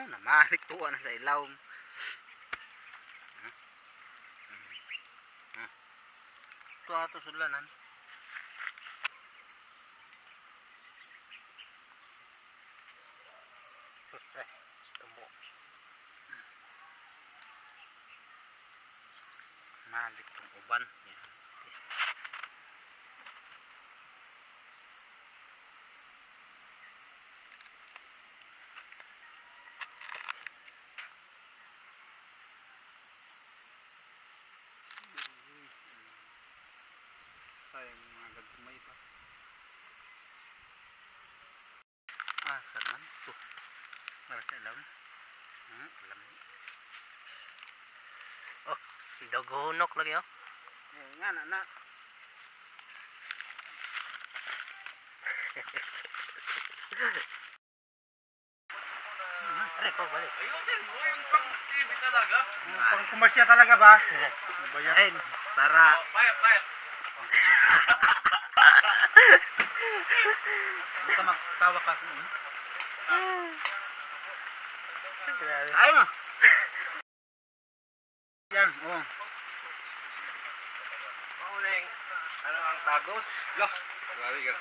Namalik tuwa na sa ilawom. Tuwa to sudlanan. Tumbo. Malik tong uban. Yan. Sayang mga gagmay pa. Ah, saan man to? Para sa alam. Alam. Oh, daghunok lagi oh. Eh, nga na na. Aray ko balik. Ayusin mo yung pang TV talaga. Pang commercial talaga ba? Ayun, para Oh, fire, fire. Basta magtawa ka. Ay mo. Yan, oh. Mauling, ano ang tagos? Lah, grabe ka.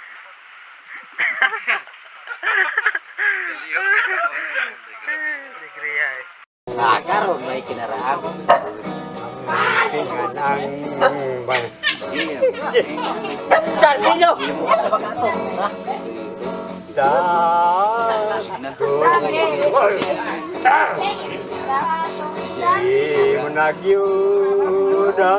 Dali Degree high. Ah, karon may kinaraang. Chartino. Sa Di mo nagyuda.